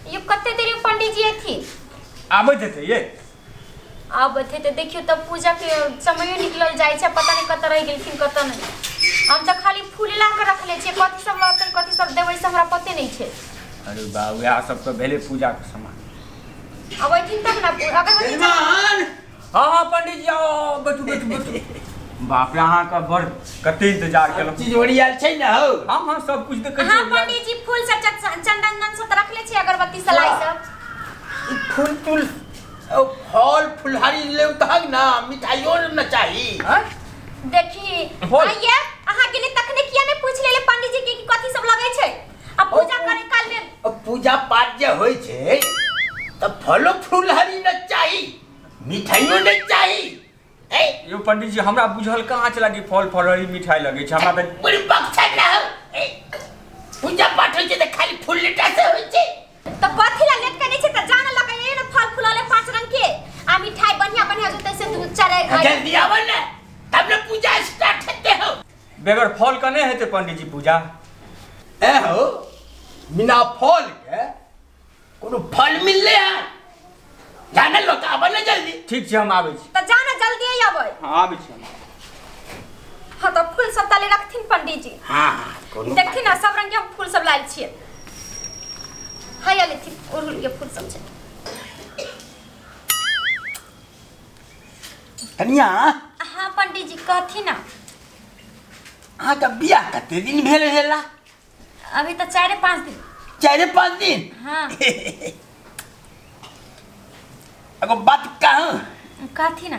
यो कते देर में पंडित जी अथी आबैत हेतै ये आबैत हेतै। देखियो तब पूजा के समयो निकलल जाइ छै, पता नहीं कत रहि गेलखिन कत नहीं। हम त खाली फूल ला के रखले छियै, कथी सब लतै कथी सब देबै से हमरा पते नहीं छै। अरे बा वएह सब त भेलै पूजा के सामान। अबैथिन तब ना अगरबत्ती। हाँ हाँ पंडित जी आओ बैठू बैठू बैठू। बाप रे अहाँ का बड़ कते इंतजार केलहुँ। चीज ओरियाल छै ना हो? हाँ हाँ सब कुछ देखै छी। हाँ पंडित जी फूल सब चंदन उंदन सब रखले छी, अगरबत्ती सलाई सब। ई फूल तुल फल फुलहारी लेउ तहन ना, मिठाइयो न चाही। हां देखी आइए अहाँ गेले तखने किया ने पूछ लेले पंडित जी के कि कथी सब लगै छै आ पूजा करे काल में। पूजा पाठ जे होय छै त फलो फुलहारी न चाही, मिठाइयो न चाही। ए यो पंडित जी हमरा बुझल कहाँ छला कि फल फलहरी मिठाई लगै छै, हमरा त बड़ी बक्सा ना हो। ए पूजा पाठ होय छै त खाली फूल लेटा से होय छै। त कथी ला लेट के नै छै त जान लगे ए न फल फूल पांच रंग के आ मिठाई बढ़िया बढ़िया जोते से दू चार जल्दी आव ना तब ने पूजा स्टार्ट हेते हो। बगैर फल के नै हेते पंडित जी पूजा। ए हो बिना फल के कोनो फल मिलले है जाने लो त आब ना जल्दी। ठीक छै हम आबै छी। त जाना जल्दी आबै। हां आबै छी। हां त फूल सब ताले रखथिन पंडित जी। हां हां कोनो देखथिन ना सब रंग के हम फूल सब लायल छियै। हां या लेथिन अड़हुल के फूल सब छै। कनिया। हां पंडित जी कहथिन ना। अहाँ के बियाह कते दिन भेल हेला? अभी त 4-5 दिन। 4-5 दिन? हां। एगो बात कहूं? कहथिन ना।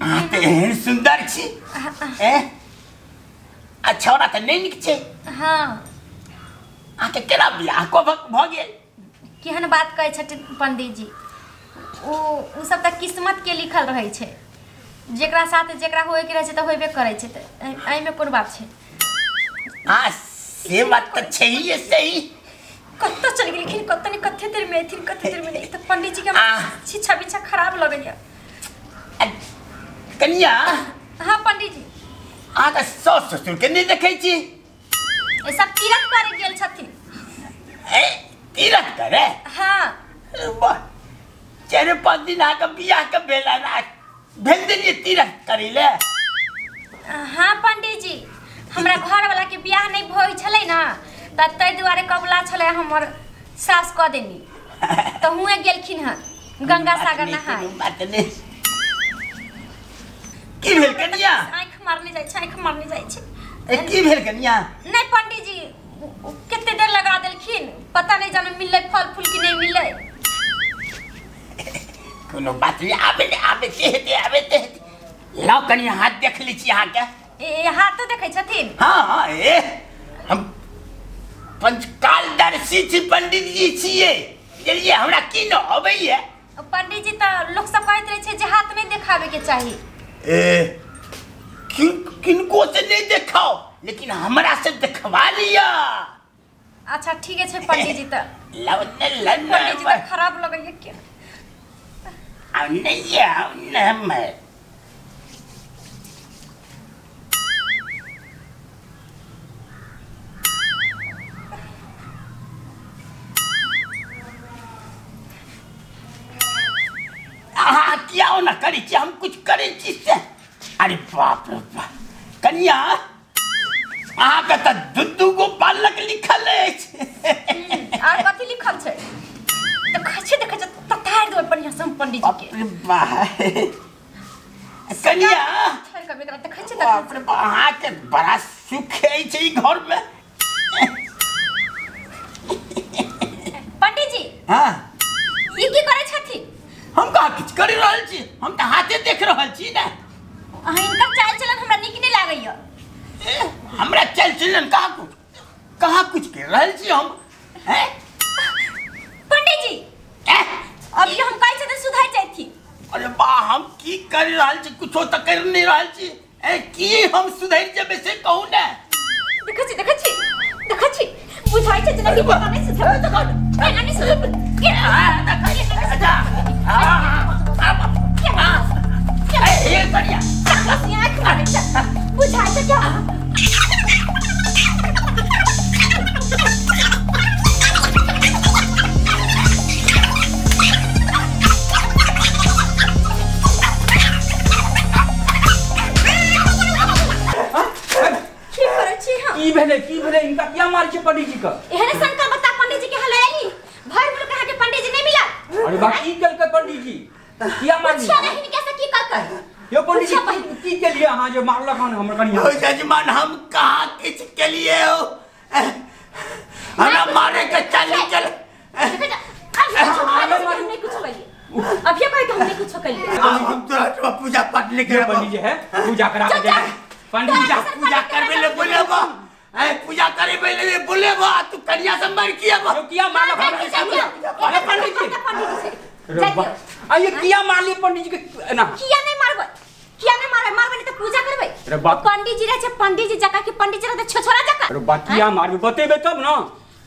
अहाँ त एहन सुंदर छी ए आ छौड़ा त नहि नीक छै। हां अहाँ के केना बियाह को भ गेल? केहन बात कहै छथिन पंडित जी, ओ सब त किस्मत के लिखल रहै छै, जेकरा साथ जेकरा होए के रहै छै त होबे करै छै, त एहिमे कोन बात छै। हां से बात त छै ही सही। कत्तो चलि गेलखिन कत्तो ने कते देर में एथिन कते देर में नहीं। त पंडित जी के छिछा बिछा खराब लगैया। कनिया। हां पंडित जी। अहाँ के सास ससुर के नहीं देखै छी? ए सब तीरथ करे गेल छथिन। ए तीरथ करे? हां। वाह 4-5 दिन अहाँ के बियाह के भेला ना भेज देलियै तीरथ करै ले। हां पंडित जी हमरा घर वाला के बियाह नहीं भइल छलै ना त तै दुआरे कबला छलै हमर सास क देनी त हुए गेलखिन हन गंगा सागर नहाय। बात नहीं की भेल कनिया? आंख मारने जाइ छै, आंख मारने जाइ छै। ए की भेल कनिया? नहीं पंडित जी कते देर लगा देलखिन पता नहीं जाने मिललै फल फूल कि नहीं मिललै। कोनो बात नहीं आबे आबे ते हेते आबे ते हेते। लाओ कनिया हाथ देख लै छी अहाँ के। ए हाथ तो देखै छथिन? हां हां ए हम पंचकालदर्शी छी पंडित जी छियै, बुझलियै हमरा की न अबैया। पंडित जी त लोक सब कहैत रहै छै जे हाथ नहीं देखावे के चाही। ए किनको से नहीं देखाओ लेकिन हमरा से देखवा लिया। अच्छा ठीक है पंडित जी त लाओ न लन पंडित जी त खराब लगैया के आ नहीं आ न मैं किया ना करी छी हम कुछ करै छी से। अरे बाप रे बाप कनिया अहाँ के त दू दू गो बालक लिखल अछि। आर कथी लिखल छै? देखै छी देखै छी ततार देबै बढ़िया से हम पंडित जी के। बाप रे बाप कनिया छोड़ के एकरा देखै छी। बाप रे बाप अहाँ के बड़ा सुख अछि ई घर में। पंडित जी। हां ई की करै छथिन? हम कहाँ किछु कर रहल छी, हम त हाथे देख रहल छी ना। अहाँ हिनकर चाल चलन हमरा नीक नहीं लागैया। हमरा चाल चलन कहाँ कुछ कहाँ कुछ कर रहल छी हम हैं? पंडित जी अभी हम कहै छी त सुधार जाइथी। अरे बा हम की कर रहल छी, कुछो त कर नहीं रहल छी। ए की हम सुधर जेबै से कहू ना। देखै छी देखै छी देखै छी बुझाइ छै जेना कि पता नहीं सुधर एना नहीं सुधर के अच्छा ए बढ़िया आंख मारै छै बुझाइ छै क्या। पंडित जी का एहने शंकर बता पंडित जी के हल आएली भर मुल्क कहां के पंडित जी नहीं मिला। अरे बा की कल के पंडित जी किया मारली पूछिया नहीं कैसे की कर कर यो पंडित जी की के लिए अहाँ जे मारलक हन हमर कनिया? हो जजमान हम कहां किछ के लिए हो हमरा मारे के चली चल नहीं कुछ कहिए अभी कहे कि हम नहीं कुछ कहिए। अब हम तोरा पूजा पाठ लेके पंडित जी है पूजा करा के दे पंडित जी पूजा करबे ले बोलेबो ए पूजा करबे ले बोलेबो तू कनिया से मर किया यो किया मारलक अरे पंडित जी आ ये किया मारली पंडित जी के ना किया नहीं मारबै किया नहीं मारबै मारबै नहीं त पूजा करबै। अरे बात पंडित जी रहे छे पंडित जी जका के पंडित जी रहते छोछोरा जका। अरे बात किया मारबे बतेबे तब ना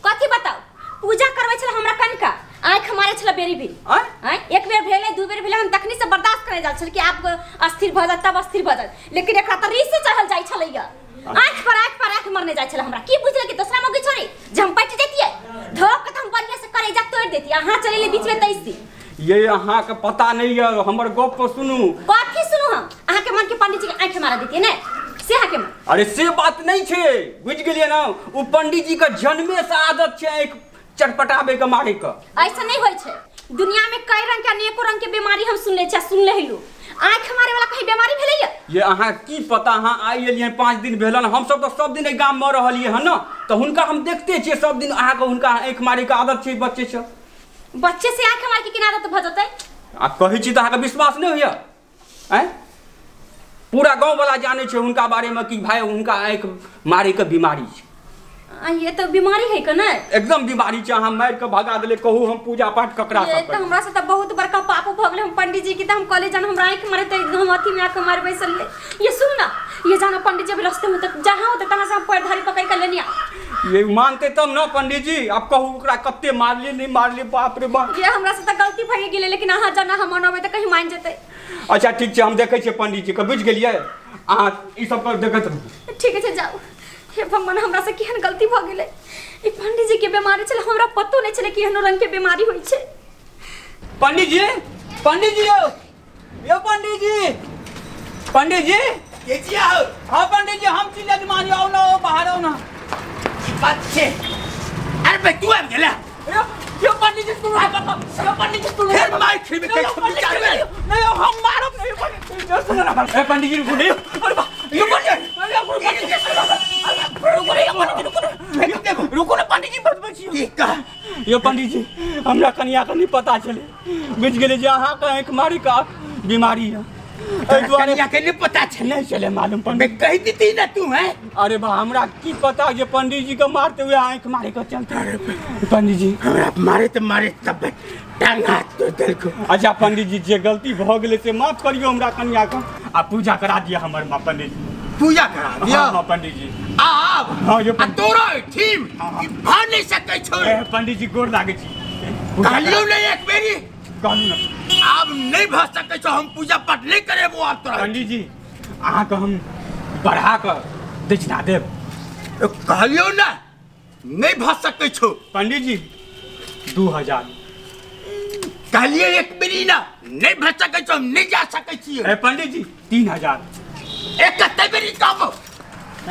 कथि बताओ? पूजा करबै छल हमरा कनका आंख मारे छल बेरी बेरी आय एक बेर भेलै दू बेर भेलै हम तखनी से बर्दाश्त करे जाल छल कि आप अस्थिर भ जात तब अस्थिर भ जात लेकिन एकरा त रीस से चढ़ल जाय छलैया आंख पर आंख पर आंख मरने जाय छल हमरा की बुझले कि दोसरा मौगी छोड़ी जे हम पटि जैतियै धोक त हम बढ़िया से करे जा तोड़ देती अहां चलेले बीच में तैसी। ये अहाँ के पता नहीं है हमर गप पर सुनू। कथि सुनू हम? अहाँ के मन के पंडित जी के आंख मारा देती ने से अहाँ के मन। अरे से बात नहीं छे बुझ गेलिए ना उ पंडित जी के जन्मे से आदत छे एक चटपटाबे के मारे के। ऐसा नहीं होय छे दुनिया में कई रंग के अनेको रंग के बीमारी हम सुनले छे सुनले हेलु आंख मारे वाला कहीं बीमारी भेलैया? ये अहाँ की पता अहाँ आइ एलियै 5 दिन भेलन हम सब तो सब दिन एहि गाम में रहलियै हन न त हुनका हम देखते छियै सब दिन अहाँ के हुनका आंख मारे के आदत छै बच्चे से बच्चे से आंख मार के केना आदत भ जतै? आ कहै छी त अहाँ के विश्वास नहीं होइया आँय? पूरा गांव वाला जानै छै हुनका बारे में कि भाई हुनका आंख मारे के बीमारी छै। आ ये तो बीमारी है के नै? एकदम बीमारी छै अहाँ मार के भगा देले कहू हम पूजा पाठ ककरा ये सब तो हमरा से त बहुत बड़का पाप भ गेलै हम पंडित जी की त हम कॉलेज जान हमरा आंख मारे त हम अथी में आके मार बैसलियै। ये सुन ना ये जाना पंडित जी अभी रास्ते में तक जहां होते तहां से हम पैर धारी पकड़ के लेनी आ। ये मानते तब ना पंडित जी आप कहू ओकरा कते मारलिए नहीं मारलिए बाप रे बाप। ये हमरा से त गलती भए गेलै लेकिन अहाँ जाना हम अनबै त कहीं मान जेतै। अच्छा ठीक छै हम देखै छियै पंडित जी के बुझि गेलियै अहाँ ई सब पर देखैत रहू। ठीक छै जाउ। हे भगवान हमरा से केहन गलती भ गेलै ई पंडित जी के बीमारी छलै हमरा पतो नहीं छलै कि एहनो रंग के बीमारी होइ छै। पंडित जी पंडित जी यो यो पंडित जी पंडित जी के जी आओ। हां पंडित जी हम छी यजमान आओ ना बाहर आओ ना। की बात छै? अरे बे तू आबि गेला? यो यो पंडित जी सुनो यो पंडित जी सुनो फेर मार खेबे के विचार में नहीं हम मारब नहीं पंडित जी सुनो ना ए पंडित जी रुको नहीं अरे बा यो पंडित रुको ना पंडित जी बतबै छी की कह यो पंडित जी हमरा कनिया के नहीं पता चले बुझि गेलै जे अहाँ के आंख मारी का बीमारी है एहि दुआरे कनिया के नहीं पता छले नहीं चले मालूम पंडित कहि देती ना तू है। अरे बा हमरा की पता जे पंडित जी के मारते हुए आंख मारे के चलते। अरे पंडित जी हमरा मारे त मारे तब टांग हाथ तोड़ देलको। अच्छा पंडित जी जे गलती भ गेलै से माफ करियो हमरा कनिया के आ पूजा करा दिया हमर मां पंडित जी पूजा करा दिया। हां पंडित जी आब हां यो आ तोरा ठीम ई भ नहीं सकै छौ। ए पंडित जी गोर लागै छी कहलियौ नहीं एक बेरी कहलू ना आब नहीं भ सकै छौ हम पूजा पाठ नहीं करेबो आब तोरा। पंडित जी अहाँ के हम बढ़ा के दक्षिणा देब कहलियौ ना नहीं भ सकै छौ। पंडित जी 2000 कहलिए एक बेरी ना नहीं भ सकै छौ हम नहीं जा सकै छियै। ए पंडित जी 3000 एक कते बेरी कहबो ए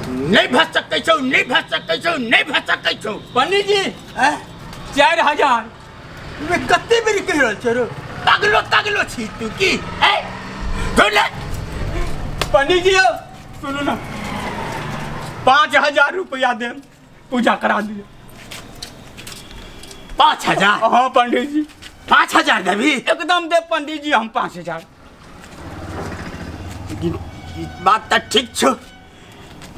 नहीं भ सकै छौ नहीं भ सकै छौ नहीं भ सकै छौ। पंडित जी 4000 वे कते बेरी कहि रहल छौ रो पागलो तागलो छी तू की ए ढोले। पंडित जी सुनू ना 5000 रुपया देम पूजा करा दियो। 5000? हाँ पंडित जी 5000 देबी? एकदम दे पंडित जी हम 5000। बात त ठीक छौ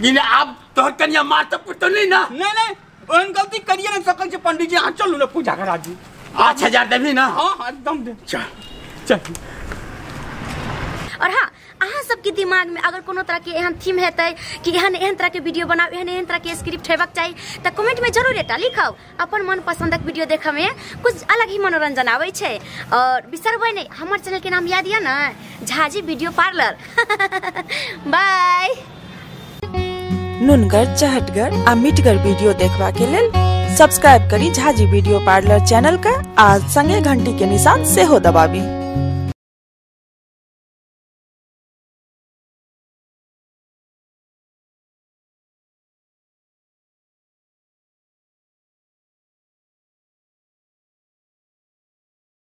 लेकिन आब तोहर कनिया मार त पुतो नहीं ना? नहीं नहीं ओहन गलती करिए नहीं सकै छै पंडित जी अहाँ चलू ना पूजा करा दी। 5000 देबी ना? हाँ हाँ एकदम दे। चल चल। और हाँ अहाँ सबके दिमाग में अगर कोनो तरह के एहन थीम हेतै कि एहन एहन तरह के वीडियो बनाओ एहन एहन तरह के स्क्रिप्ट हेबाक चाही त कमेंट में जरूर एटा लिखाओ। अपन मन पसंदक वीडियो देखऽ में कुछ अलग ही मनोरंजन आबै छै। और बिसरबै नहीं हमर चैनल के नाम याद यऽ ना झाजी वीडियो पार्लर। बाय। नुनगर चहटगर आ मिठगर वीडियो देखबा के लेल सब्सक्राइब करी झाजी वीडियो पार्लर चैनल का आ संगे घंटी के निशान सेहो दबाबी।